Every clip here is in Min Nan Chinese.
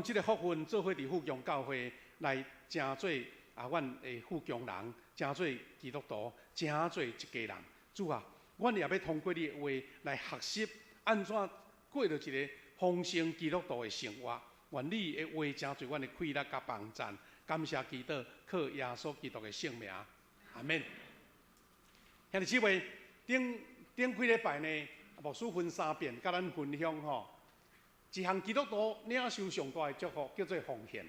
這个福分做伙佇富強教會來成做啊，阮的富強人，成做基督徒，成做一家人。主啊，阮也欲通過你的話來學習按怎過著一个豐盛基督徒的生活。願你的話成做阮的氣力佮幫贊。感謝基督，靠耶穌基督的聖名，阿們。兄弟姊妹，頂頂幾禮拜呢，牧師分三遍佮咱分享吼，一項基督徒領受上大的祝福叫做奉獻。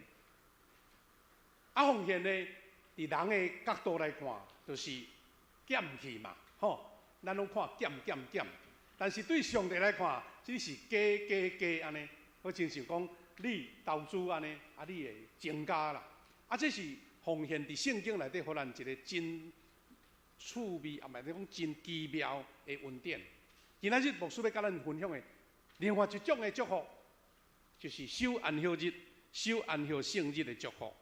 啊，奉獻呢，佇人的角度來看，就是減去嘛，吼，咱攏看減減減，但是對上帝來看，這是加加加按呢，好親像講你投資按呢，啊，你會增加啦。啊，這是奉獻佇聖經內底，予咱一个真趣味，也嘛是講真奇妙的恩典。今仔日牧師欲佮咱分享的另外一種的祝福，就是守安息日、守安息聖日的祝福。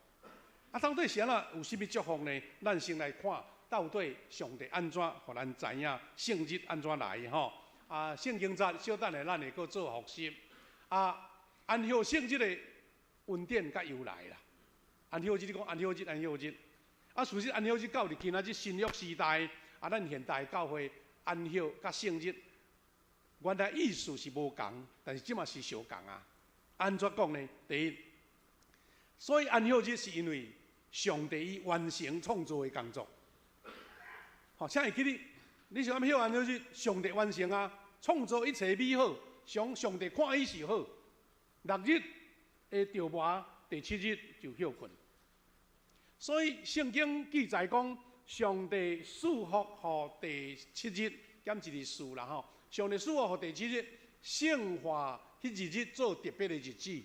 啊，到底是按怎有啥物祝福呢？咱先來看到底上帝按怎予咱知影聖日按怎來吼。啊，聖經節小等下咱會閣做複習。啊，安息聖日的恩典佮由來啦。安息日你講安息日，安息日。啊，事實安息日到佇今仔日新約時代，啊，咱現代教會安息佮聖日，原來意思是無仝，但是這馬是相仝啊。按怎講呢？第一，所以安息日是因為上帝伊完成創造的工作。好，請會記得，你想欲休安息日，上帝完成啊，創造一切美好，上上帝看伊是好。六日的著磨，第七日就歇睏。所以聖經記載講，上帝賜福予第七日，減一個賜啦吼。上帝賜福予第七日，聖化彼一日做特別的日子，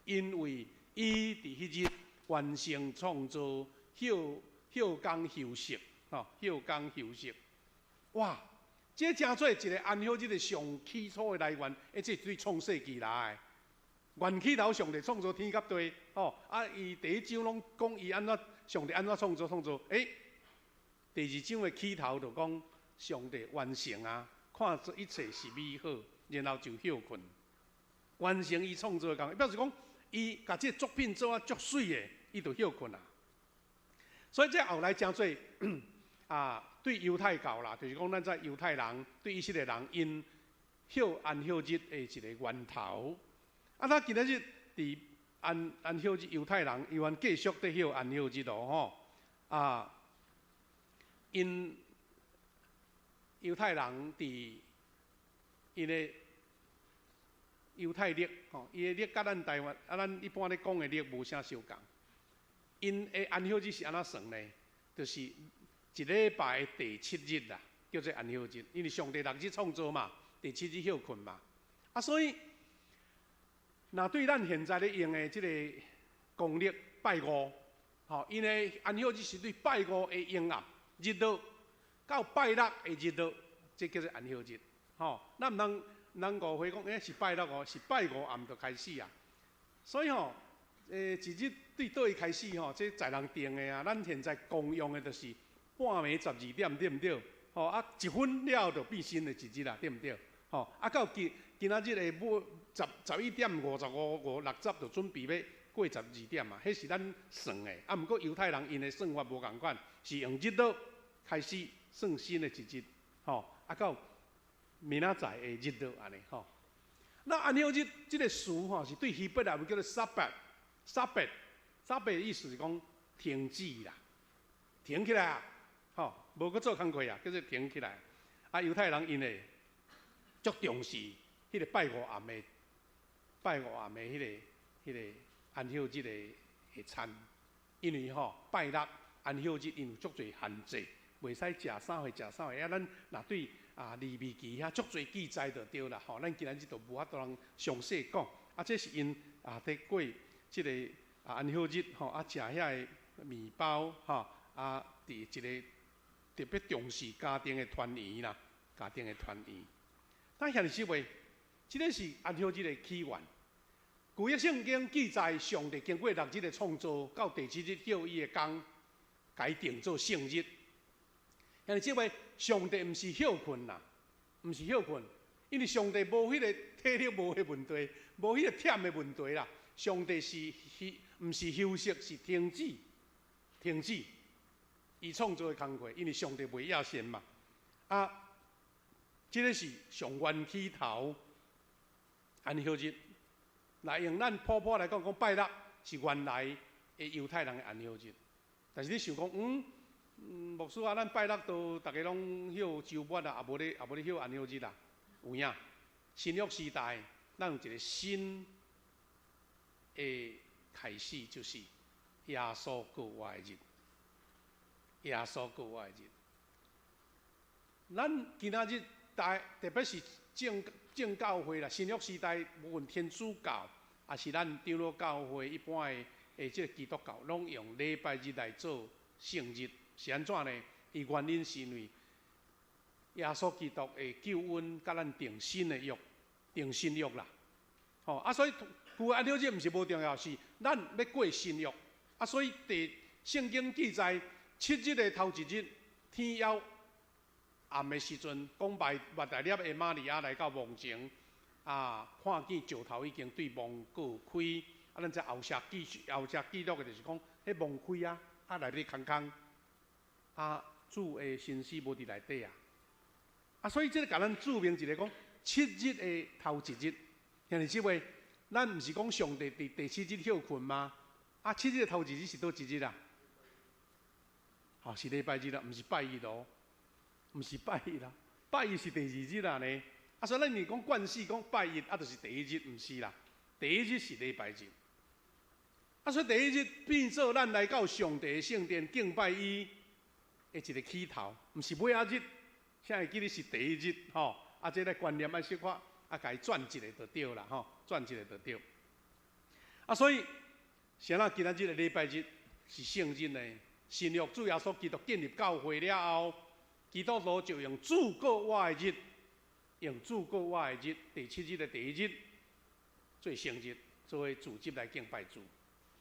因為伊佇彼日完成創造，歇歇工休息，吼，歇工休息。哇！這成做一个安息日的上起初的來源，欸，這是對創世記來的。原起頭上帝創造天佮地，吼，啊，伊第一章攏講伊按怎上帝按怎創造創造，欸，第二章的起頭就講上帝完成啊，看這一切是美好，然後就歇睏，完成伊創造的工，表示講伊共這个作品做啊足媠的，伊就歇睏啊。所以這後來成做啊，對猶太教啦，就是講咱這猶太人對以色列人𪜶歇安息日的一个源頭。啊，咱今仔日佇安安息日，猶太人猶原繼續佇歇安息日咯吼。啊，𪜶猶太人佇𪜶的猶太曆吼，伊的曆佮咱台灣啊，咱一般咧講的曆無啥相仝。𪜶的安息日是按怎算呢？就是一禮拜的第七日啦，叫做安息日，因為上帝六日創造嘛，第七日歇睏嘛。啊，所以若對咱現在咧用的這个公曆拜五，吼，𪜶的安息日是對拜五的陰暗日落到拜六的日落，這叫做安息日，吼。咱毋通咱誤會講，欸，是拜六哦，是拜五暗就開始啊。所以吼，一日對佗位開始吼，這在人定的啊。咱現在公用的就是半暝12點，對毋對？吼啊，一分了就變新的一日啦，對毋對？吼啊，到今今仔日的尾十十一點五十五五六十就準備欲過十二點啊，彼是咱算的。啊，毋過猶太人𪜶的算法無仝款，是用日落開始算新的一日，吼啊到明仔載的日落按呢吼。那安息日這个詞吼，是對希伯來文叫做 Sabbath，Sabbath，Sabbath 的意思是講停止啦，停起來啊，吼，無閣做工課啊，叫做停起來。啊，猶太人𪜶會足重視彼个拜五暗的拜五暗的彼个安息日的的餐，因為吼拜六安息日𪜶有足濟限制，袂使食啥貨食啥貨。啊，咱若對啊利未記遐足濟記載就對啦，吼，咱今仔日就無法度通詳細講。啊，這是𪜶啊佇過這个啊安息日吼，啊食遐个麵包吼，啊佇一个特別重視家庭的團圓啦，家庭的團圓。但兄弟姊妹，這个是安息日的起源。舊約聖經記載，上帝經過六日的創造，到第七日歇伊的工，共伊定做聖日。兄弟姊妹，上帝毋是歇睏啦，毋是歇睏，因為上帝無彼个體力無彼个問題，無彼个忝的問題啦。上帝是休，毋是休息，是停止，停止。伊創造的工課，因為上帝袂厭絃嘛。啊，這个是上元起頭安息日。來用咱普普來講，講拜六是原來的猶太人的安息日。但是你想講，牧師啊，咱拜六都逐家攏歇週末啊，也無咧歇安息日啦。有影，新約時代，咱有一個新的開始，就是耶穌復活的日。耶穌復活的日，咱今仔日大特別是正正教會啦，新約時代無論天主教，抑是咱長老教會一般的這个基督教，攏用禮拜日來做聖日，是按怎呢？伊原因是因為耶穌基督的救恩，佮咱訂新的約，訂新約啦。吼啊，所以舊安息日毋是無重要，是咱欲過新約。啊，所以佇聖經記載，七日的頭一日，天猶暗的時陣，講抹大拉的瑪利亞來到墓前，啊，看見石頭已經對墓蓋開，啊，咱這後寫記後寫記錄的就是講，彼墓開啊，啊內底空空，啊，主的身屍無佇內底啊，啊，所以這个共咱註明一个講，七日的頭一日，兄弟姊妹，咱毋是講上帝佇第七日歇睏嗎？啊，七日的頭一日是佗一日啊？吼，是禮拜日啦，毋是拜一哦，毋是拜一啦，拜一是第二日啦呢。啊，所以咱若講慣勢講拜一，啊，就是第一日，毋是啦，第一日是禮拜日。啊，所以第一日變做咱來到上帝的聖殿敬拜伊的一個起頭，毋是尾仔日。啥會記得是第一日吼？啊，這个觀念愛小可啊，共伊轉一下就對啦吼，轉一下就對。啊，所以啥人今仔日的禮拜日是聖日呢？新約主耶穌基督建立教會了後，基督徒就用主過活的日，用主過活的日，第七日的第一日做聖日，作為主日來敬拜主。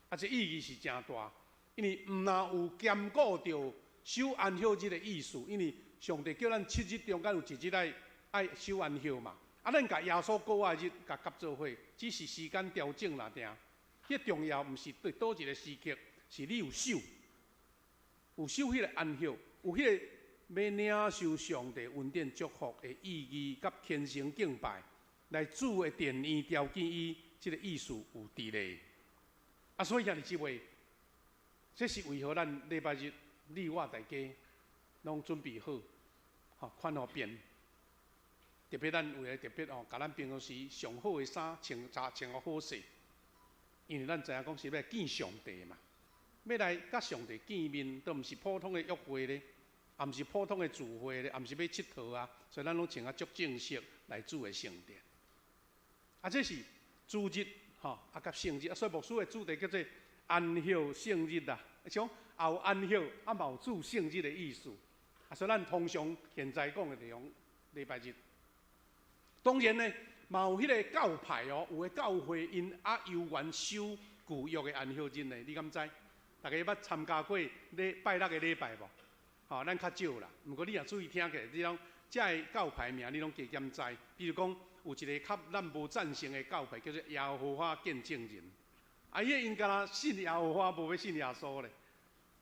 啊，這意義是誠大，因為毋但有兼顧著守安息日的意思，因為上帝叫咱七日中間有一日愛守安息嘛。啊，咱共耶穌過活的日共合做伙，只是時間調整啦，定。彼重要毋是佇佗一个時刻，是你有守。有守彼个安息，有彼个欲領受上帝恩典祝福的意義，佮虔誠敬拜，來主的殿院朝見伊，這个意思有佇咧。啊，所以兄弟姊妹，這是為何咱禮拜日你我大家攏準備好，吼，款予便。特別咱為了特別哦，共咱平常時上好的衫穿，穿穿予好勢，因為咱知影講是欲來見上帝嘛。欲來佮上帝見面，都毋是普通的約會咧，也毋是普通的聚會咧，也毋是欲𨑨迌啊，所以咱攏穿啊足正式來主的聖殿。啊，這是主日吼，啊，佮聖日，啊，所以牧師的主題叫做安息聖日啦，像也有安息，啊，嘛有主聖日的意思。啊，所以咱通常現在講的就用禮拜日。當然呢，嘛有彼个教派哦，有的教會𪜶猶猶原守舊約的安息日呢，你敢知？大家捌參加過禮拜六的禮拜無？吼，咱較少啦。毋過你若注意聽起來，你攏這个教派名你攏加減知。比如講，有一个較咱無贊成的教派，叫做耶和華見證人。啊，彼𪜶敢若信耶和華，無欲信耶穌咧。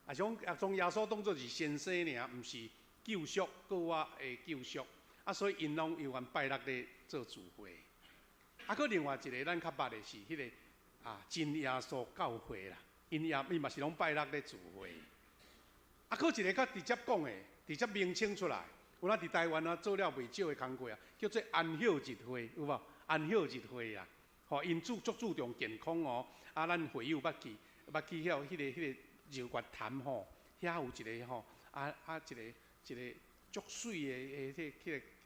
啊，像將耶穌當做是先生爾，毋是救贖過我的救贖。啊，所以𪜶攏猶原拜六咧做聚會。啊，閣另外一个咱較捌的是彼个啊真耶穌教會啦。𪜶也伊嘛是攏拜六咧聚會，啊，閣一个較直接講的，直接名稱出來，有影佇台灣啊做了袂少的工課啊，叫做安息日會，有無？安息日會啊，吼，𪜶注足注重健康哦。啊，咱會友捌去，捌去遐彼个日月潭吼，遐有一个吼，啊啊一個一个足媠的的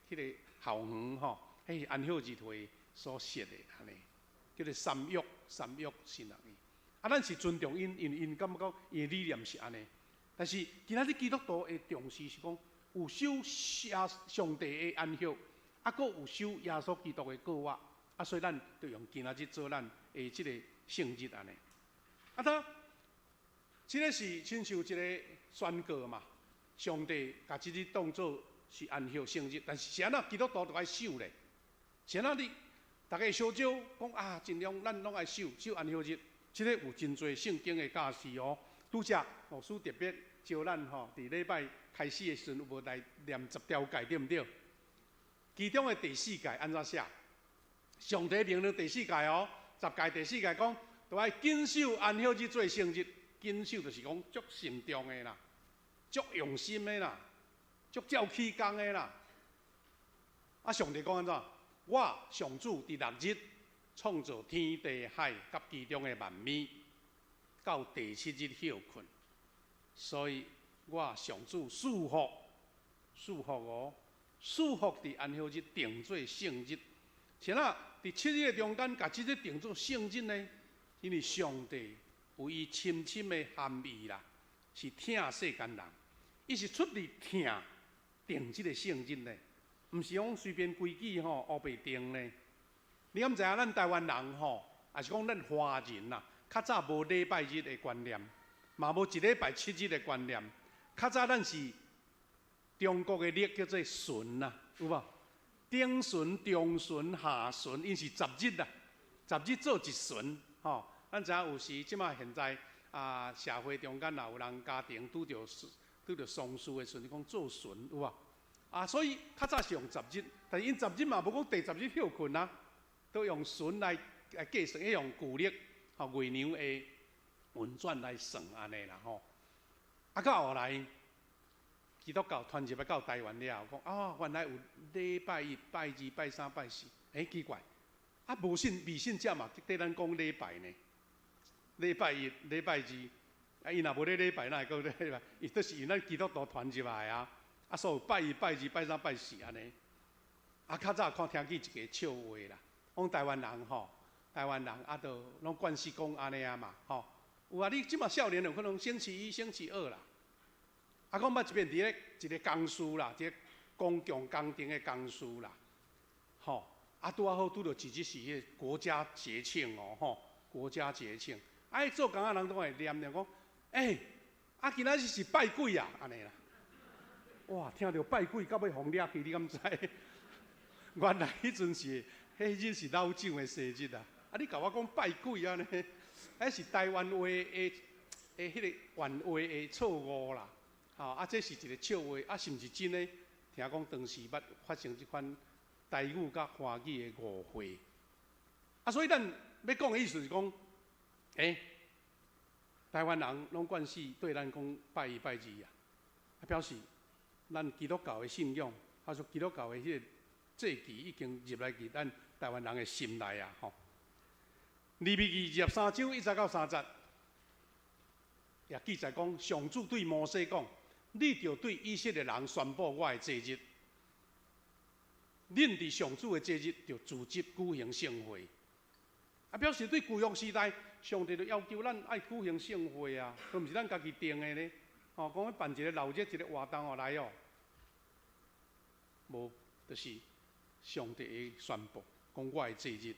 彼个校園吼，彼是安息日會所設的按呢，叫做三育神學院。啊，咱是尊重𪜶，因為𪜶感覺講𪜶的理念是按呢。但是今仔日基督徒的重視是講，有守耶上帝的安息，啊，閣有守耶穌基督的過活，啊，所以咱就用今仔日做咱的這个聖日按呢。啊，他這个是親像一个宣告嘛，上帝共這日當做是安息聖日，但是是按怎基督徒就愛守咧？是按怎你逐家相招講啊，盡量咱攏愛守守安息日，這个有真濟聖經的教示哦。拄才牧師特別招咱吼，佇禮拜開始的時陣有無來念十條誡對毋對？其中的第四誡按怎寫？上帝命令第四誡哦，十誡第四誡講，著愛謹守安息日做聖日。謹守就是講足慎重的啦，足用心的啦，足照起工的啦。啊，上帝講按怎？我上主佇六日創造天地海佮其中的萬物，到第七日歇睏。所以我上主賜福，賜福哦，賜福佇安息日定做聖日。是啦，佇七日的中間，共這日定做聖日呢？因為上帝有伊深深的含義啦，是疼世間人，伊是出自疼定這个聖日呢，毋是講隨便規矩吼，烏白定呢。你敢知影咱台灣人吼，抑是講咱華人啊，較早無禮拜日的觀念，嘛無一禮拜七日的觀念。較早咱是中國的曆叫做旬啊，有無？頂旬、中旬、下旬，𪜶是十日啊，十日做一旬，吼。咱知影有時，這馬現在啊，社會中間若有人家庭拄著喪事的時陣，講做旬有無？啊，所以較早是用十日，但是𪜶十日嘛無講第十日歇睏啊，都用旬來計算，用舊曆吼月娘的運轉來算按呢啦吼。啊，到後來基督教傳入來到台灣了後，講哦，原來有禮拜一、拜二、拜三、拜四，欸，奇怪，啊，無信未信者嘛，綴咱講禮拜呢。禮拜一、禮拜二，啊，伊若無咧禮拜，哪會閣禮拜？伊都是因咱基督徒傳入來啊，啊，所以拜一、拜二、拜三、拜四按呢。啊，較早看聽見一个笑話啦，講台灣人吼，台灣人啊，都攏慣勢講按呢啊嘛，吼。有啊，你這馬少年有可能星期一、星期二啦。啊，講捌一遍佇咧一个公司啦，一个公共工程的公司啦，吼，啊，拄仔好拄著一日是彼个國家節慶哦，吼，國家節慶。啊，彼做工仔人攏會念念講，欸，啊，今仔日是拜鬼啊，按呢啦。哇，聽著拜鬼，到尾予掠去，你敢知？原來彼陣是，彼日是老蔣的生日啊！啊，你共我講拜鬼按呢？彼是台灣話的彼個原話的錯誤啦。吼，啊，這是一个笑話，啊，是毋是真的？聽講當時捌發生這款台語佮華語的誤會。啊，所以咱欲講的意思是講，欸，台灣人攏慣勢對咱講拜一拜二啊，啊表示咱基督教的信仰，還是基督教的彼個祭祀已經入來佇咱台灣人的心內啊！吼，利未記23章1節到3節，也記載講，上主對摩西講：你著對以色列人宣布我的節日，恁佇上主的節日著組織舉行聖會。啊，表示對舊約時代，上帝就要求咱愛舉行聖會啊，都毋是咱家己定的呢。吼，講欲辦一个鬧熱一个活動哦來哦，無，就是上帝的宣布，講我的節日。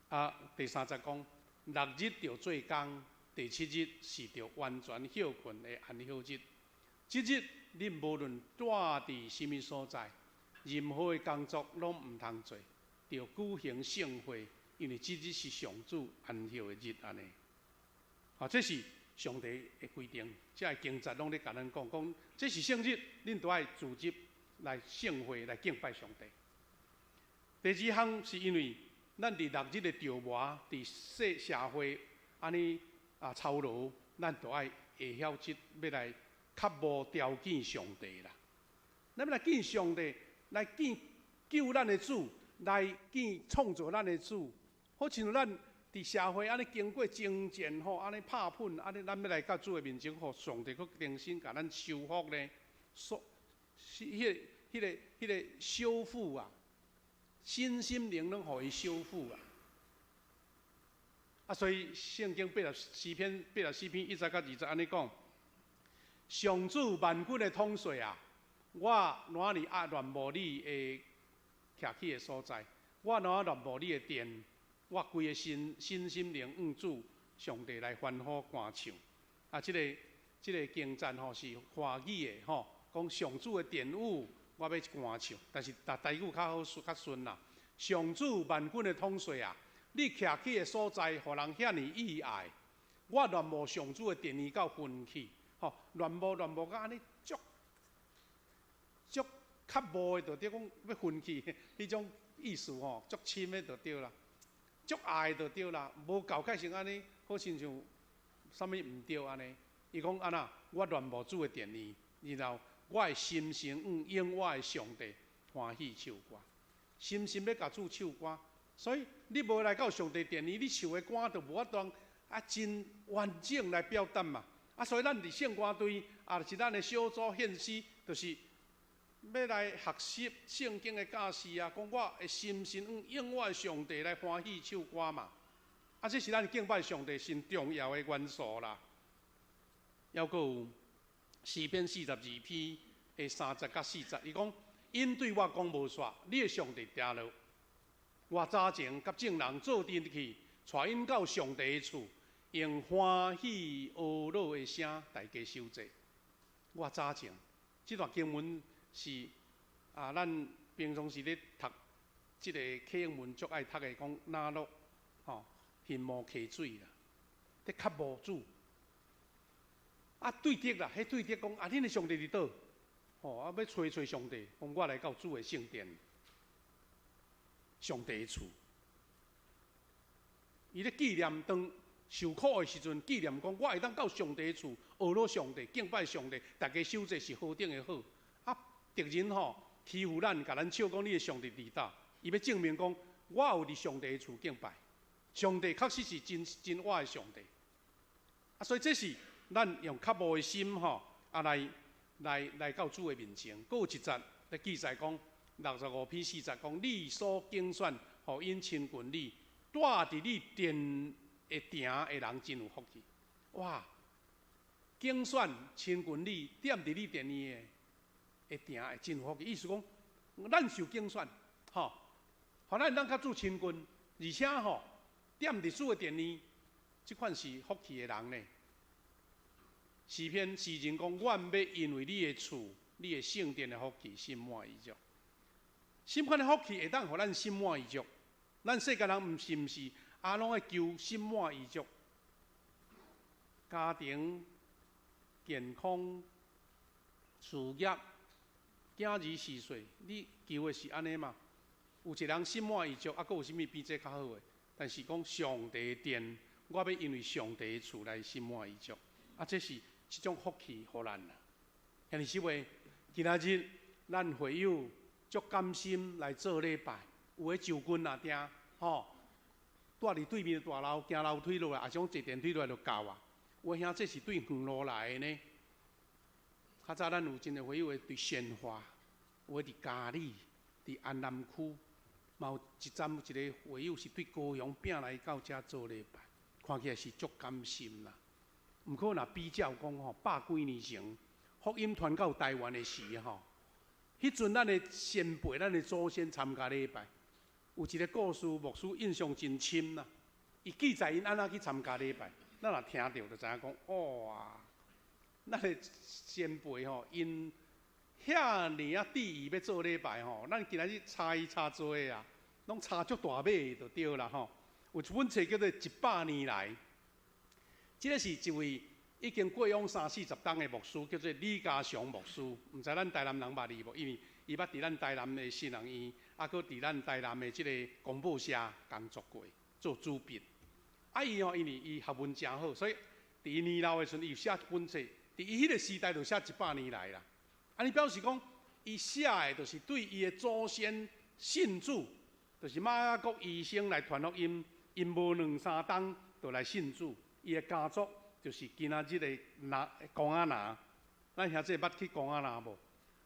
啊，第三節講，六日著做工，第七日是著完全歇睏的安息日。這日恁無論蹛佇啥物所在，任何的工作攏毋通做。著舉行聖會，因為這日是上主安息的日，按呢。啊，這是上帝的規定，這个經節攏咧共咱講，講這是聖日，恁著愛組織來聖會來敬拜上帝。第二項是因為咱佇六日的著磨，佇世社會按呢啊操勞，咱著愛會曉這欲來較無條件上帝啦。咱欲來見上帝，來見救咱的主。來見創造咱的主，好親像咱佇社會按呢經過征戰吼，按呢拍噴，按呢咱欲來到主的面前，予上帝閣重新共咱修復呢？所是彼个、彼个、彼个修復啊，身心靈攏予伊修復啊。啊，所以聖經八十詩篇84篇1節到2節按呢講：上主萬軍的統帥啊，我哪爾愛戀慕你的徛起的所在，我哪戀慕你的殿，我規个身身心靈向主上帝來歡呼歌唱。啊，這个經節吼是華語的吼，講上主的殿宇，我欲歌唱，但是逐台語較好較順啦。上主萬軍的統帥啊，你徛起的所在，予人遐爾意愛。我戀慕上主的殿宇到昏去，吼，戀慕戀慕甲按呢足足較慕的，就對講欲昏去，彼種意思吼，足深的就對啦，足愛就對啦，無厚開成按呢，好親像啥物毋對按呢。伊講按怎，我戀慕主的殿宇，然後我的心神向我的上帝歡喜唱歌，深深欲共主唱歌。所以你無來到上帝殿宇，你唱的歌就無法度啊，真完整來表達嘛。啊，所以咱佇聖歌隊，啊，是咱的小組獻詩，就是欲來學習聖經的教示啊。講我的心神向我的上帝來歡喜唱歌嘛。啊，這是咱敬拜上帝真重要的元素啦。猶閣有詩篇42篇的3節甲4節，伊講：𪜶對我講無煞，你的上帝佇佗。我早前佮眾人做陣去，帶𪜶到上帝的厝，用歡喜呵樂的聲，大家守節。我早前，這段經文是啊，咱平常時咧讀這個啟應文，足愛讀的，講拿樂吼，欣慕溪水啦，咧渴慕主。啊，對敵啦，彼對敵講啊，恁的上帝佇佗？吼，啊，欲揣揣上帝，講我來到主的聖殿，上帝的厝。伊咧紀念當受苦的時陣，紀念講我會當到上帝的厝，呵樂上帝，敬拜上帝，大家守節是何等的好。啊，敵人吼欺負咱，共咱笑講你的上帝佇佗？伊欲證明講我有佇上帝的厝敬拜，上帝確實是真真活的上帝。啊，所以這是咱用渴慕的心吼，啊來來來到主的面前。閣有一節咧記載講，65篇4節講，你所揀選，予𪜶親近你，蹛佇你殿的埕的人真有福氣。哇！揀選親近你，踮佇你殿裡的埕會真有福氣。意思講，咱受揀選，吼，予咱當佮主親近，而且吼，踮佇主的殿裡，這款是福氣的人呢。詩篇詩人講：阮欲因為你的厝、你的聖殿的福氣，心滿意足。什款的福氣會當予咱心滿意足？咱世間人毋是毋是啊，攏愛求心滿意足，家庭、健康、事業、囝兒順遂，你求的是按呢嘛？有一個人心滿意足，啊，閣有啥物比這較好的？但是講上帝的殿，我欲因為上帝的厝來心滿意足，啊，這是這種福氣予咱啦。兄弟姊妹，今仔日咱會友足甘心來做禮拜，有的就近若定吼，蹛佇對面大樓行樓梯落來，抑是講坐電梯落來就到啊。有的兄這是對遠路來的呢。較早咱有真濟會友的佇宣化，有的佇佳里、佇安南區，嘛有一站一个會友是對高雄拚來到遮做禮拜，看起來是足甘心啦。毋過若比較講吼，百幾年前福音傳到台灣的時吼，彼陣咱的先輩、咱的祖先參加禮拜，有一个故事，牧師印象真深啦。伊記載𪜶按怎去參加禮拜，咱若聽著就知影講，哇！咱的先輩吼，𪜶遐爾仔致意欲做禮拜吼，咱今仔日差伊差濟啊，攏差足大碼的就對啦吼。有一本冊叫做《一百年來》，這个是一位已經過往三四十冬的牧師，叫做李家祥牧師。毋知咱台南人捌伊無？因為伊捌佇咱台南的神學院，啊，閣佇咱台南的這個公報社工作過，做主筆。啊，伊吼，因為伊學問誠好，所以佇伊年老的時陣，伊有寫一本冊。佇伊彼个時代就寫一百年來啦。按呢表示講，伊寫的就是對伊的祖先信主，就是馬雅各醫生來傳福音，𪜶無兩三冬就來信主。伊的家族就是今仔日的那公仔林。咱兄弟捌去公仔林無？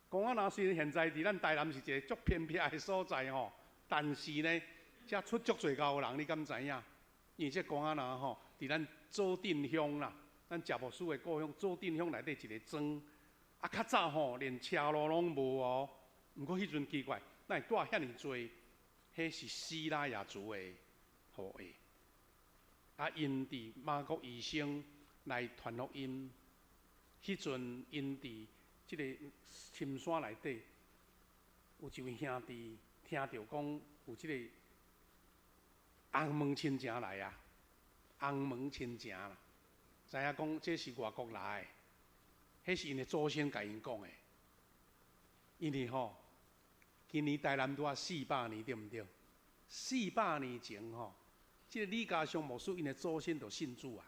公仔林雖然現在佇咱台南是一个足偏僻的所在吼，但是呢，遮出足濟𠢕人，你敢知影？因為這公仔林吼，佇咱左鎮鄉啦，咱謝牧師的故鄉左鎮鄉內底一個莊。啊，較早吼連車路攏無哦。毋過彼陣奇怪，哪會蹛遐爾濟？彼是西拉雅族的後裔。啊，𪜶佇馬國醫生來傳福音，彼陣𪜶佇這个深山內底。有一位兄弟聽著講有這個紅毛親情來啊，紅毛親情啦，知影講這是外國來的，彼是𪜶的祖先共𪜶講的。因為吼，今年台南拄仔400年，對毋對？四百年前吼，這個李家祥牧師𪜶的祖先就信主啊，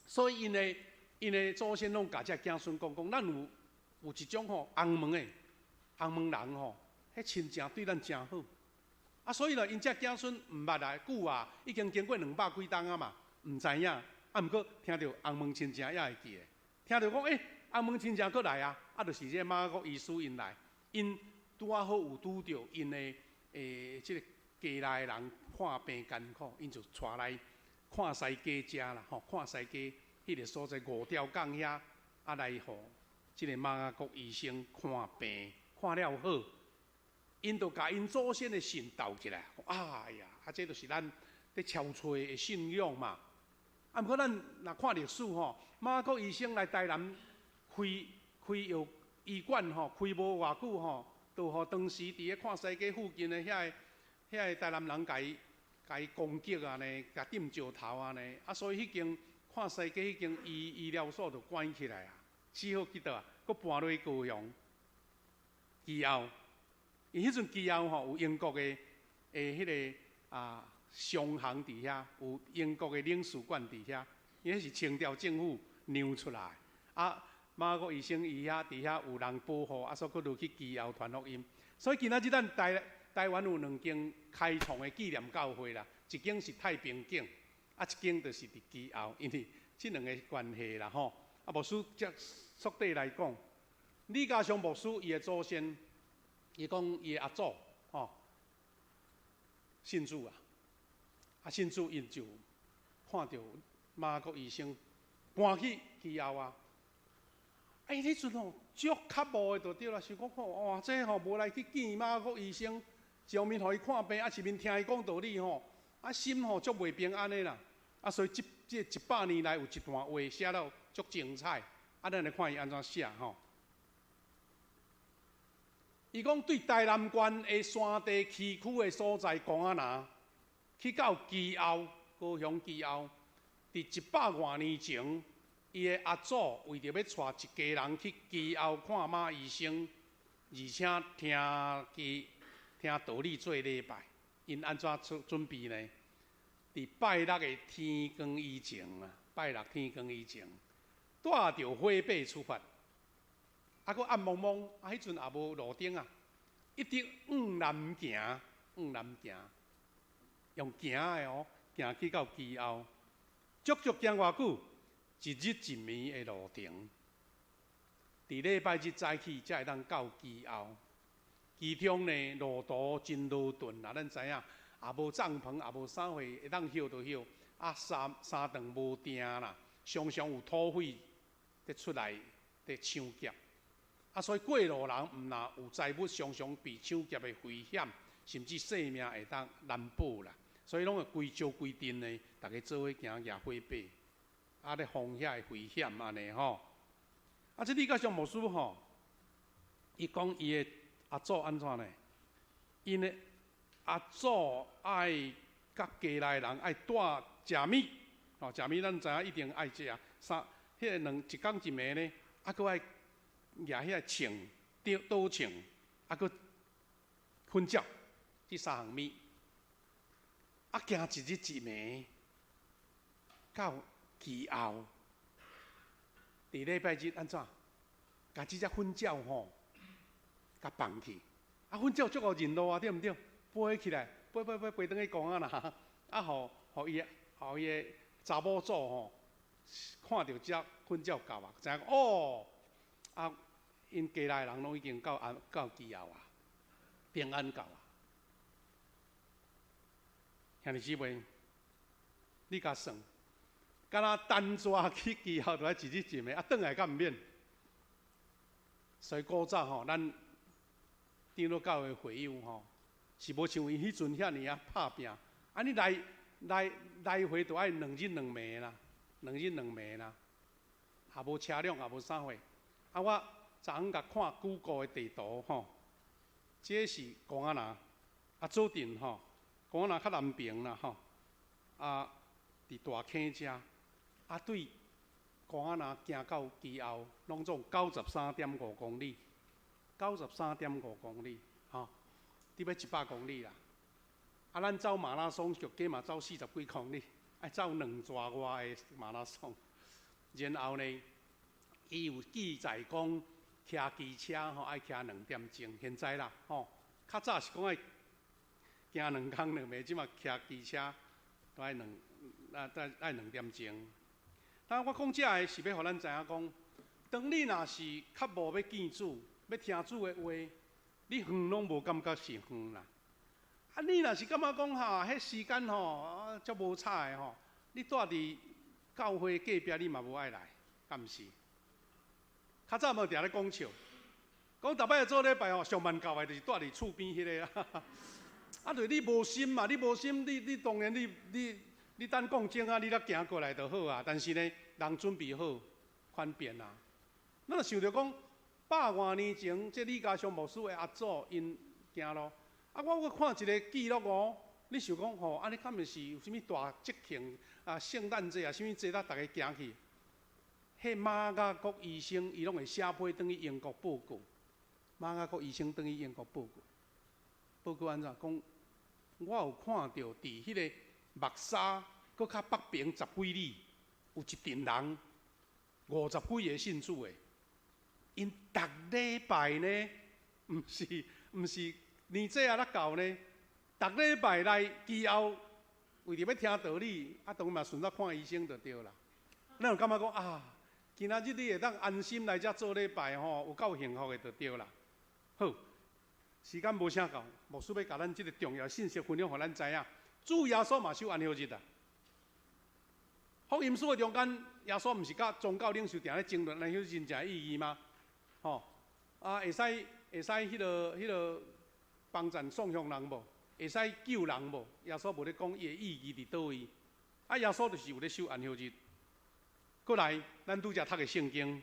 所以𪜶的祖先攏共這子孫講講，咱有一種吼紅毛的紅毛人吼，彼親情對咱誠好。啊，所以咧，𪜶這子孫毋捌來久啊，已經經過200幾冬啊嘛，毋知影。啊，毋過聽著紅毛親情也會記得，聽著講欸，紅毛親情閣來啊，啊，就是這個馬可醫師𪜶來，𪜶拄仔好有拄著𪜶的這個家內的人看病艱苦，𪜶就帶來看西街遮啦，吼，看西街彼個所在五條港遐，啊來予這個馬國醫生看病，看了好，𪜶就共𪜶祖先的信鬥起來，哎呀，啊這就是咱咧朝揣的信仰嘛。啊，毋過咱若看歷史吼，馬國醫生來台南開藥醫館吼，開無偌久吼，就予當時佇咧看西街附近的遐個台南人共伊攻擊啊呢，共擲石頭啊呢，啊，所以彼間看西街彼間醫療所就關起來啊，只好去佗啊，閣搬落去高雄。其後，伊彼陣其後吼有英國的彼個啊商行佇遐，有英國的領事館佇遐，伊彼是清朝政府讓出來。啊，馬國醫生伊遐佇遐有人保護，啊，所以閣落去其後傳福音。所以今仔日咱台灣有兩間開創的紀念教會啦，一間是太平景，啊，一間就是佇其後，因為這兩個關係啦吼。啊，牧師則速底來講，李家祥牧師伊的祖先，伊講伊的阿祖吼信主啊，啊信主𪜶就看著馬國醫生搬去其後啊。哎，彼陣吼足較無的就對啦，想講看哇，這吼無來去見馬國醫生，一方面予伊看病，啊一面聽伊講道理吼，啊心吼足袂平安的啦。啊，所以這100年來有一段話寫了足精彩，啊，咱來看伊按怎寫吼。伊講對台南縣的山地崎嶇的所在公仔林，去到其後，高雄其後，佇100外年前，伊的阿祖為著欲帶一家人去其後看馬醫生，而且聽伊聽道理做禮拜，𪜶按怎出準備呢？佇拜六的天光以前啊，拜六天光以前，帶著火把出發，啊，閣暗濛濛，啊，彼陣也無路燈啊，一直往南行，往南行，用行的哦，行去到其後，足足行偌久？一日一暝的路程，佇禮拜日早起才會當到其後。其中呢，路途真勞頓啦，咱知影，也無帳篷，也無啥貨，會當歇就歇。啊，三頓無定啦，常常有土匪佇出來佇搶劫。啊，所以過路人毋若有財物，常常被搶劫的危險，甚至性命會當難保啦。所以攏會規招規陣呢，逐家做伙行舉火把。啊，咧防遐个危險按呢吼。啊，這李家祥牧師吼，伊講伊的阿祖按怎呢？𪜶的阿祖愛佮家內人愛帶食物，吼，食物咱知影一定愛食，三彼个兩一工一暝呢，啊，閣愛舉彼个秤，倒秤，啊，閣粉鳥，這三項物，啊，行一日一暝到其後，佇禮拜日按怎？共這隻糞鳥吼，共放去。啊，糞鳥足夠認路啊，對毋對？飛起來，飛飛飛飛轉去公仔林，啊，予伊的查某祖吼，看著這糞鳥到啊，知影講哦，啊，𪜶家內人攏已經到安到其後啊，平安到啊。兄弟姊妹，你共算？敢若單逝去其後，就愛一日一暝，啊，轉來敢毋免？所以古早吼，咱長老教會會友吼，是無像𪜶彼陣遐爾仔拍拚，啊，你來來來回都愛兩日兩暝啦，兩日兩暝啦，也無車輛，也無啥貨。啊，我昨昏共看 Google 的地圖吼，這是公仔林，啊，左鎮吼，公仔林較南爿啦吼，啊，佇大坑遮，啊，對公仔林行到基後，攏總93.5公里，93.5公里，吼，得欲100公里啦。啊，咱走馬拉松就加嘛走40幾公里，愛走兩逝外的馬拉松。然後呢，伊有記載講，騎機車吼愛騎2點鐘，現在啦吼，較早是講愛行2工2暝，這馬騎機車都愛兩啊，愛2點鐘。但我講這个是欲予咱知影講，當你若是較無欲見主，欲聽主的話，你遠攏無感覺是遠啦。啊，你若是感覺講哈，彼時間吼足無彩的吼，你蹛佇教會隔壁，你嘛無愛來，敢毋是？較早嘛定咧講笑，講逐擺做禮拜吼，上慢到的就是蹛佇厝邊彼个啊。啊，就你無心嘛，你無心，你當然你等講鐘啊，你才行過來就好啊。但是呢，人準備好，寬便啊。咱就想著講，百外年前，這李家祥牧師的阿祖𪜶行路。啊，我閣看一个記錄哦，你想講吼，按呢敢毋是有啥物大節慶啊、聖誕節啊，啥物節才逐家行去？彼馬雅各醫生伊攏會寫批轉去英國報告。馬雅各醫生轉去英國報告，報告按怎講？我有看著佇彼个木沙，閣較北爿十幾里，有一陣人50幾个信主的，𪜶逐禮拜呢，毋是年節仔才到呢，逐禮拜來基後，為著欲聽道理，啊，當然嘛順道看醫生就對啦。咱有感覺講啊，今仔日你會當安心來遮做禮拜吼，有夠幸福的就對啦。好，時間無啥夠，牧師欲共咱這个重要信息分享予咱知影。主耶穌嘛守安息日啊。福音書的中間，耶穌毋是佮宗教領袖定咧爭論安息日真正意義嗎？吼，啊，會使彼个幫贊送向人無？會使救人無？耶穌無咧講伊的意義佇佗位。啊，耶穌就是有咧守安息日。過來，咱拄才讀的聖經，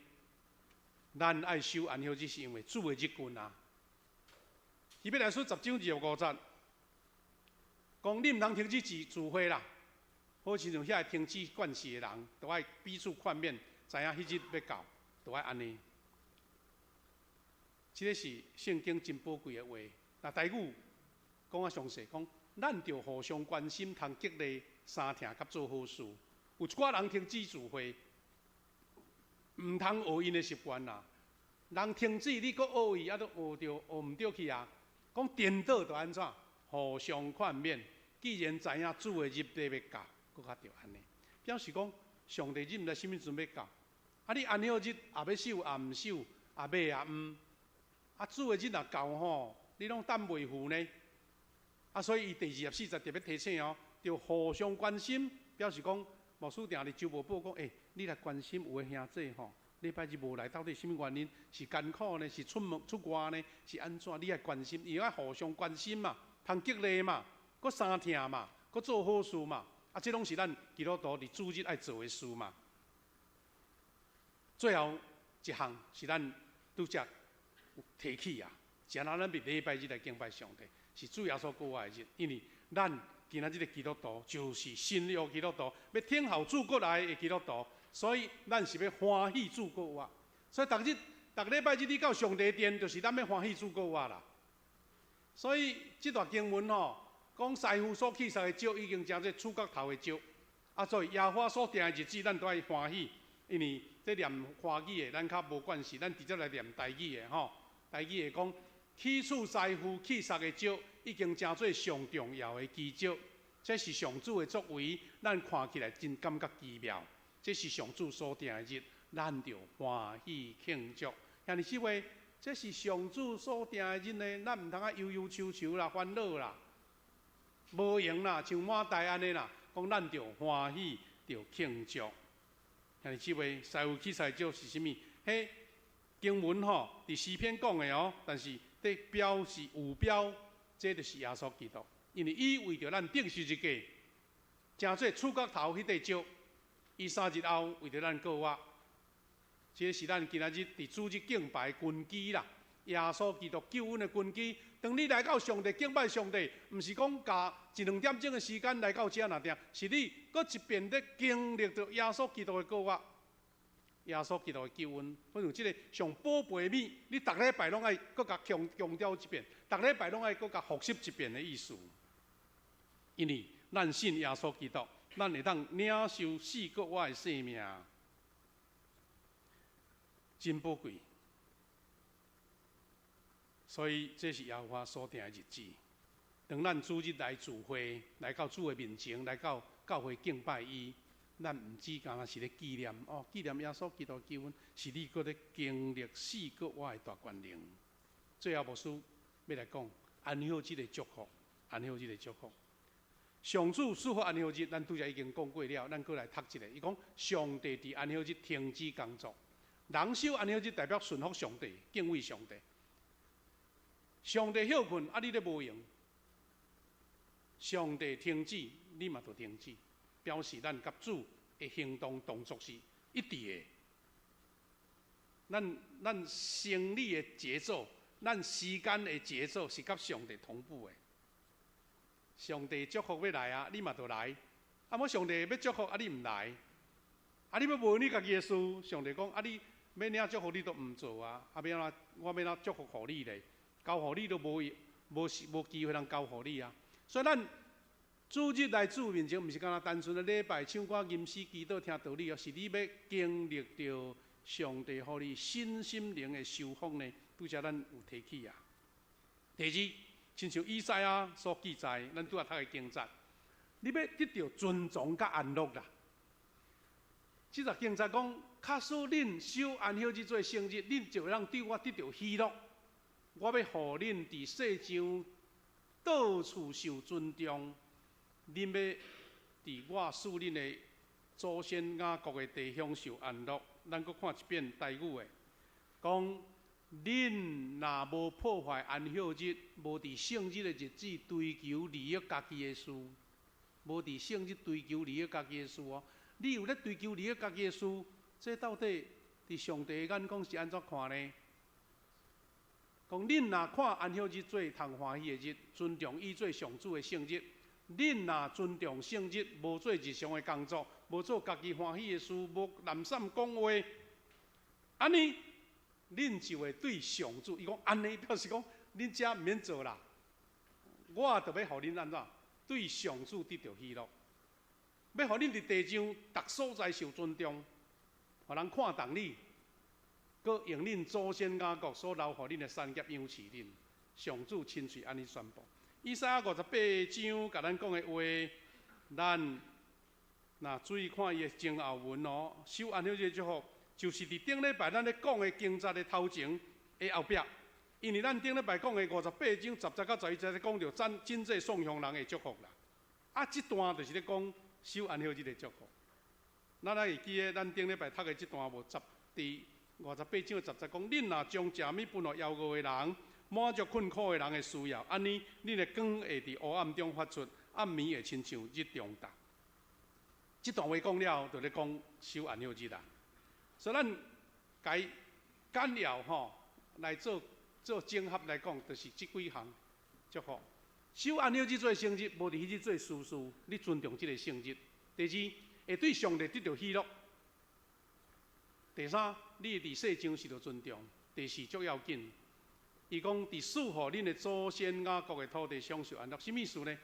咱愛守安息日是因為主的日近啊。希伯來書10章25節，講你毋通停止聚會啦，好親像遐个停止慣勢的人，都愛彼此勸勉，知影彼日欲到，都愛按呢。這个是聖經真寶貴的話。那台語講較詳細，講咱著互相關心，通激勵相疼佮做好事。有一寡人停止聚會，毋通學𪜶的習慣啦。人停止，你閣學伊，啊，都學著學毋著去啊。講顛倒就按怎？互相勸勉。既然知影主的日子欲到，閣較著按呢。表示講上帝日毋知啥物時陣欲到。啊，你安息日也欲守，也毋守，也欲也毋。啊，主的日若到吼，你攏等袂赴呢。啊，所以伊第24節特別提醒哦，著互相關心，表示講牧師定佇週報報講，欸，你來關心有的兄弟吼，禮拜日無來，到底啥物原因？是艱苦呢？是出門出外呢？是按怎？你愛關心，伊愛互相關心嘛，通激勵嘛，閣相疼嘛，閣做好事嘛。啊，這攏是咱基督徒佇主日愛做的事嘛。最後一項是咱拄才有提起啊，是按怎咱佇禮拜日來敬拜上帝，是主耶穌過活的日，因為咱今仔日的基督徒就是新約基督徒，欲等候主過來的基督徒，所以咱是欲歡喜主過活。所以逐日、逐禮拜日你到上帝殿，就是咱欲歡喜主過活啦。所以這段經文吼，講師傅所起誓的石已經成做柱角頭的石，啊，所以耶和華所定的日子，咱都愛歡喜，因為這念華語的，咱較無關係，咱直接來念台語的吼。台語的講，起初師傅起誓的石已經成做上重要的基石，這是上主的作為，咱看起來真感覺奇妙。這是上主所定的日，咱著歡喜慶祝。兄弟姊妹，這是上主所定的日呢，咱毋通啊憂憂愁愁啦、煩惱啦，無閒啦，像滿台按呢啦，講咱著歡喜，著慶祝。兄弟姊妹，師傅起誓石是啥物？彼經文吼，佇詩篇講的哦，但是佇表示有標，這就是耶穌基督，因為伊為著咱釘十字架，成做柱角頭彼塊石，伊3日後為著咱復活，這是咱今仔日佇主日敬拜根基啦。耶穌基督救恩的根基。當你來到上帝敬拜上帝，毋是講共一兩點鐘的時間來到遮爾定，是你閣一遍咧經歷著耶穌基督的復活，耶穌基督的救恩。我像這个上寶貝的物，你逐禮拜攏愛閣共強強調一遍，逐禮拜攏愛閣共複習一遍的意思。因為咱信耶穌基督，咱會當領受死過活的生命，真寶貴。所以這是耶和華所定的日子。當咱主日來聚會，來到主的面前，來到教會敬拜伊，咱毋止干焦是咧紀念哦，紀念耶穌基督救恩，是你閣咧經歷死過活的大權能。最後牧師欲來講安息日的祝福，安息日的祝福。上主賜福安息日，咱拄才已經講過了，咱閣來讀一下。伊講上帝佇安息日停止工作，人守安息日代表順服上帝，敬畏上帝。上帝歇睏，啊你咧無閒。上帝停止，你嘛著停止，表示咱佮主的行動動作是一致的。咱生理的節奏，咱時間的節奏是佮上帝同步的。上帝祝福欲來啊，你嘛著來。啊，無上帝欲祝福，啊你毋來。啊，你欲無你家己的事，上帝講啊，你欲領祝福你都毋做啊，啊欲按怎？我欲按怎祝福予你咧？交予你都無無無機會通交予你啊！所以咱主日來主面前，毋是干焦單純的禮拜、唱歌、吟詩、祈禱、聽道理哦，是你欲經歷著上帝予你身心靈的修復呢。拄才咱有提起啊。第二，親像以賽亞所記載，咱拄仔讀的經節，你欲得著尊崇佮安樂啦。這節經節講，假使恁守安息日做聖日，恁就會當對我得著喜樂。我欲予恁佇世上到處受尊重，恁欲佇我賜恁的祖先雅各的地享受安樂。咱閣看一遍台語的，講恁若無破壞安息日，無佇聖日的日子追求利益家己的事，無佇聖日追求利益家己的事哦。你有咧追求利益家己的事，這到底佇上帝的眼光是按怎看呢？講恁若看安息日做通歡喜的日，尊重伊做上主的聖日，恁若尊重聖日，無做日常的工作，無做家己歡喜的事，無濫散講話，按呢，恁就會對上主，伊講按呢表示講，恁遮毋免做啦，我就欲予恁按怎對上主得著喜樂，欲予恁佇地上逐所在受尊重，予人看重你。閣用恁祖先雅各所留予恁的產業養飼恁，上主親喙按呢宣布。以賽亞58章共咱講的話，咱若注意看伊的前後文哦，守安息日祝福，就是佇頂禮拜咱咧講的經節的頭前的後壁。因為咱頂禮拜講的58章10節到11節咧講著咱真濟送鄉人的祝福啦。啊，這段就是咧講守安息日的祝福。咱還會記得咱頂禮拜讀的這段無？佇58章10節講，恁若將食物分予枵餓的人，滿足困苦的人的需要，按呢，恁的光會佇黑暗中發出，暗暝會親像日中晝。這段話講了，就咧講守安息日啦。所以咱共簡要吼來做做整合來講，就是這幾項祝福。守安息日做聖日，無佇彼日做私事，你尊重這个聖日。第二，會對上帝得著喜樂。第三，你會佇世上受著尊重。第四，足要緊，伊講佇賜予恁的祖先雅各的土地享受安樂，啥物意思呢？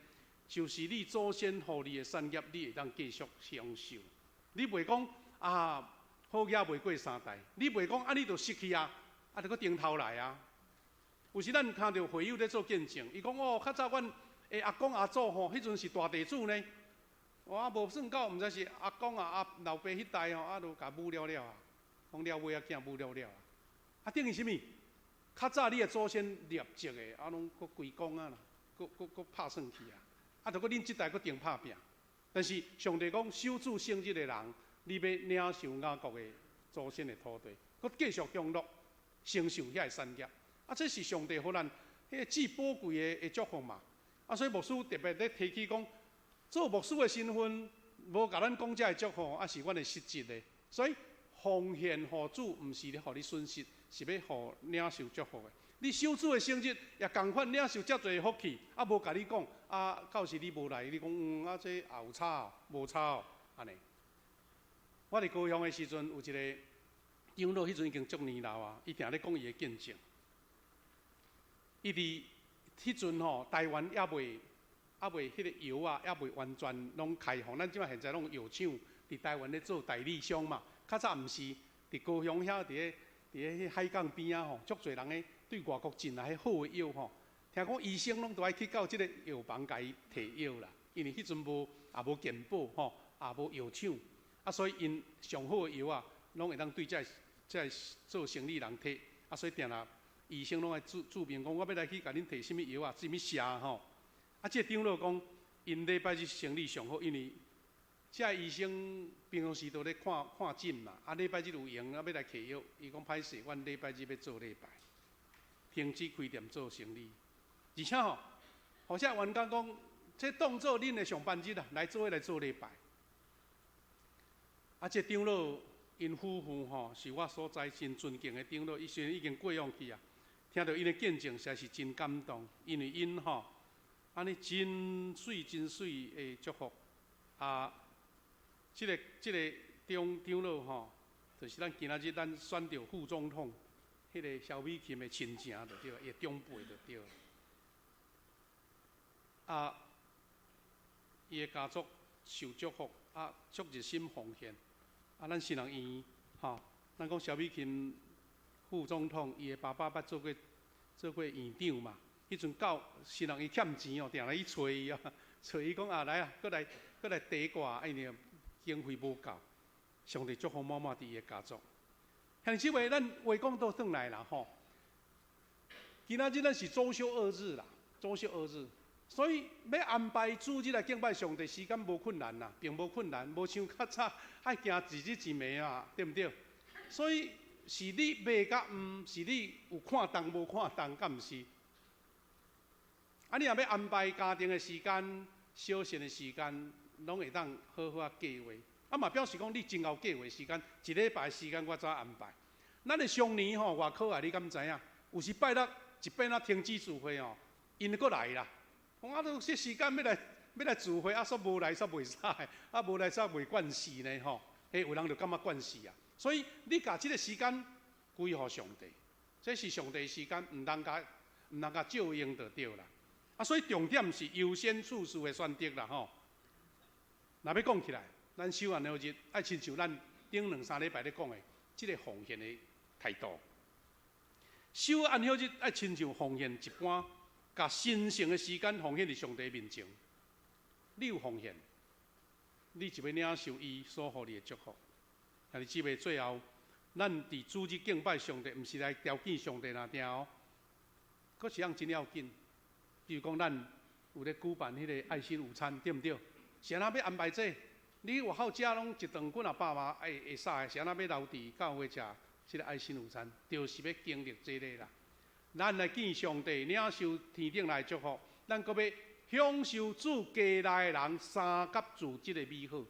就是你祖先予你的產業，你會當繼續享受。你袂講啊，好額袂過三代，你袂講啊，你就失去啊，啊，就閣重頭來啊。有時咱聽著會友咧做見證，伊講哦，較早阮的阿公阿祖吼，彼陣是大地主呢。我無算到，毋知是阿公啊阿老爸彼代吼，啊，就共舞了了啊。講了尾仔囝舞了了啊！啊，等於啥物？較早你的祖先立積的，啊，攏閣歸公啊啦，閣閣閣拍算去啊！啊，著閣恁這代閣重拍拼。但是上帝講，守主聖日的人，你欲領受雅各的祖先的土地，閣繼續享樂，承受遐个產業。啊，這是上帝予咱彼个至寶貴的的祝福嘛。啊，所以牧師特別咧提起講，做牧師的身份，無共咱講這个祝福，啊是阮的失職的。所以奉獻予主，毋是咧予你損失，是欲予領受祝福的。你守主的聖日也仝款領受遮濟福氣，啊無共你講，啊到時你無來，你講啊這也有差哦，無差哦，按呢。我佇高雄的時陣，有一个長老，彼陣已經足年老啊，伊定咧講伊的見證。伊佇彼陣吼，台灣猶未彼个藥啊，猶未完全攏開放。咱這擺現在攏藥廠佇台灣咧做代理商嘛。較早毋是，佇高雄遐佇咧彼海港邊仔吼，足濟人咧對外國進來彼好的藥吼。聽講醫生攏都愛去到這个藥房共伊提藥啦，因為彼陣無也無健保吼，也無藥廠。啊，所以𪜶上好的藥啊，攏會當對這个做生理人提。啊，所以定定醫生攏愛註註明講，我欲來去共恁提啥物藥啊，啥物寫吼。啊，這个長老講，𪜶禮拜日生理上好，因為這个醫生平常時都咧看看診嘛。啊，禮拜日有閒啊，欲來提藥，伊講歹勢，阮禮拜日欲做禮拜，停止開店做生理。而且吼，予這員工講，這當做恁的上班日啊，來做伙來做禮拜。啊，這長老𪜶夫婦吼，是我所知真尊敬的長老，伊雖然已經過往去啊，聽著𪜶的見證，實在是真感動，因為𪜶吼，按呢真媠真媠的祝福。啊，這个長老吼，就是咱今仔日咱選著副總統，彼个蕭美琴的親情就對，伊的長輩就對。啊，伊的家族受祝福，啊，足熱心奉獻。啊，咱新人院吼，咱講蕭美琴副總統，伊的爸爸捌做過院長嘛。彼陣到新人院欠錢哦，定來去揣伊啊，揣伊講啊來啊，閣來提掛，因為經費無夠。上帝祝福滿滿佇伊的家族。兄弟姊妹，咱話講倒轉來啦吼。今仔日咱是周休二日啦，周休二日，所以欲安排主日來敬拜上帝，時間無困難啦，並無困難，無像較早愛行一日一暝啊，對毋對？所以是你欲佮毋，是你有看重無看重，敢毋是？啊，你若欲安排家庭的時間、休閒的時間，攏會當好好仔計畫。啊嘛表示講你真𠢕計畫時間，一禮拜時間我怎安排？咱的常年吼偌可愛，你敢知影？有時拜六一變啊停止聚會吼，𪜶閣來啦。講啊，都這時間欲來聚會，啊，煞無來煞袂使，啊，無來煞袂慣勢呢吼。彼有人就感覺慣勢啊。所以你共這个時間歸予上帝，這是上帝的時間，毋通共借用就對啦。啊，所以重點是優先次序的選擇啦吼。若欲講起來，咱守安息日愛親像咱頂兩三禮拜咧講的，這个奉獻的態度。守安息日愛親像奉獻一般，共神聖的時間奉獻佇上帝面前。你有奉獻，你就欲領受伊所予你的祝福。兄弟姊妹，最後，咱佇主日敬拜上帝，毋是來調侃上帝爾定哦。閣一項真要緊，比如講咱有咧舉辦彼个愛心午餐，對毋對？是按怎欲安排這個？你外口食攏一頓幾若百嘛，會使的，是按怎欲留佇教會食這个愛心午餐？就是欲經歷這个啦。咱來見上帝，領受天頂來的祝福，咱閣欲享受主家內的人相佮住這个美好。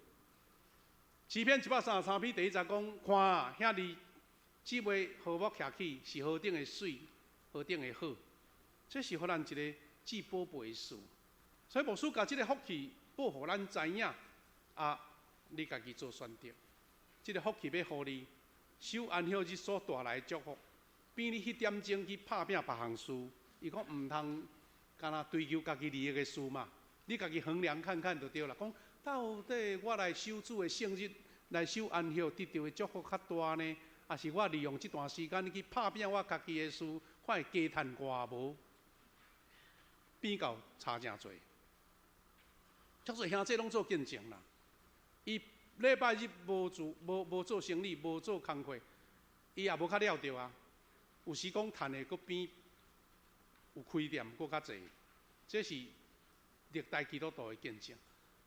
詩篇133篇第一節講：看兄弟姊妹和睦徛起，是何等的媠，何等的好。這是予咱一个至寶貝的事。所以牧師共這个福氣報予咱知影，啊，你家己做選擇。這个福氣欲予你，守安息日所帶來的祝福，比你彼點鐘去拍拚別項事，伊講毋通干焦追求家己利益的事嘛。你家己衡量看看就對啦。講到底我來守主的聖日，來守安息，得著的祝福較大呢，抑是我利用這段時間去拍拚我家己的事，看會加趁偌無？比較差誠濟。足濟兄弟攏做見證啦。伊禮拜日無做無做生理，無做工課，伊也無較了著啊。有時講趁的閣比有開店閣較濟，這是歷代基督徒的見證。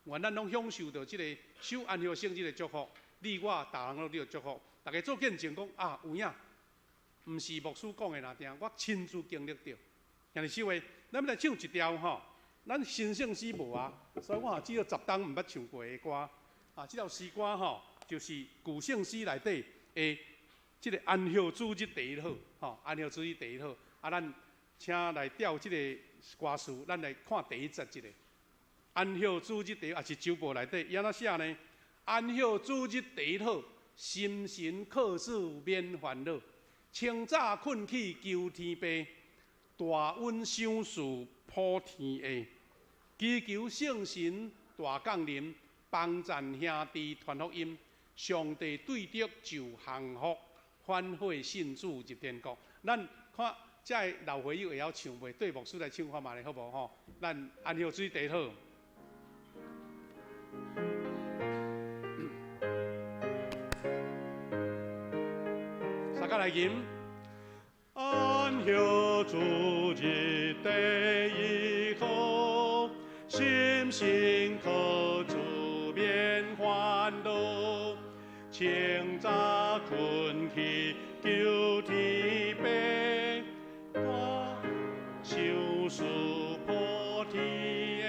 願咱攏享受著這个守安息聖日的祝福，你我逐人攏得著祝福。逐家做見證講啊，有影，毋是牧師講的爾定，我親自經歷著。兄弟姊妹，咱欲來唱一條吼，咱新聖詩無啊，所以我也只有10冬毋捌唱過的歌。啊，這條詩歌吼，就是舊聖詩內底的這个安息主日第一好，吼，安息主日第一好。啊，咱請來調這個歌詞，咱來看第一節這個。安息主日第一，也是周報內底，伊按怎寫呢？安息主日第一好，心神靠主免煩惱。清早睏去求天父，大恩賞賜普天下。祈求聖神大降臨，幫贊兄弟傳福音。上帝對得就降福，歡喜信主入天國。咱看這个老會友會曉唱袂？對牧師來唱看覓好無吼？咱安息主日第一好。大家來吟。安息主日第一好，心神靠主免煩惱。清早睏去求天父，大賞賜普天下。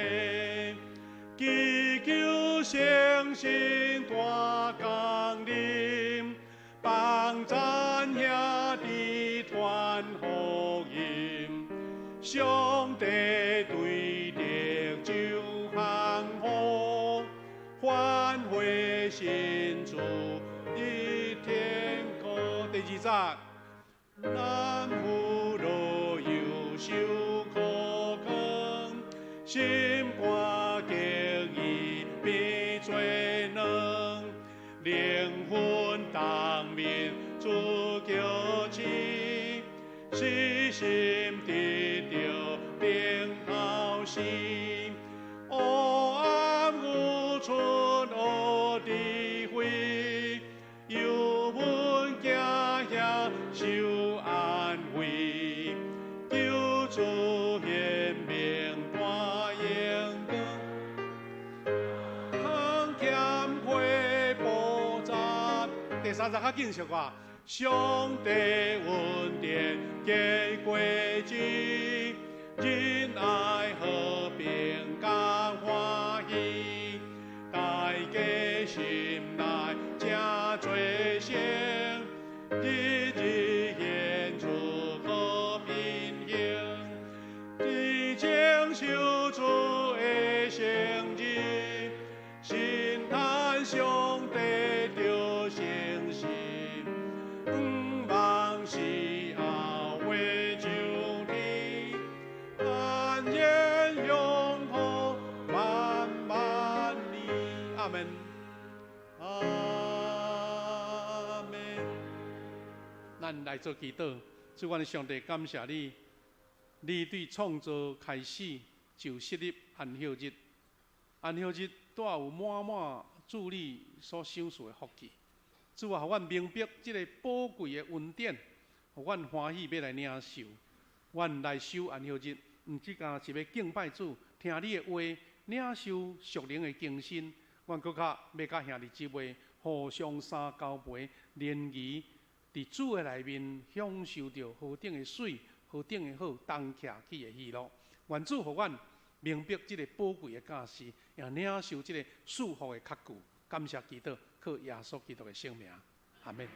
祈求聖神大降臨，幫贊兄弟傳福音。上帝對得就降福，歡喜信主入天國。第二節，咱父老幼受苦扛，心肝激義變做軟，靈魂當面主叫醒，死心得著等候時，黑暗有春學智慧，有阮行遐受安慰，求主顯明大榮光，通儉悔菩薩。第三節較緊小可，上帝恩典結果子，仁愛和平佮歡喜，大家心內誠做成，日日顯出和平形，日前受主的聖日，神嘆上帝著誠實，向望死後會上天，安然永活萬萬年。阿門。阿門。咱來做祈禱，主，阮的上帝，感謝你，你對創造開始就設立安息日，安息日帶有滿滿主你所賞賜的福氣。主啊，予阮明白這个寶貴的恩典，予阮歡喜欲來領受。阮來守安息日，毋只干是欲敬拜主，聽你的話，領受屬靈的更新。阮閣較欲佮兄弟姊妹互相相交陪，聯誼佇主的內面享受著何等的媠、何等的好，同徛起的喜樂。願主予阮明白這个寶貴的教示，也領受這个賜福的確據。感謝基督，靠耶穌基督的聖名，阿門。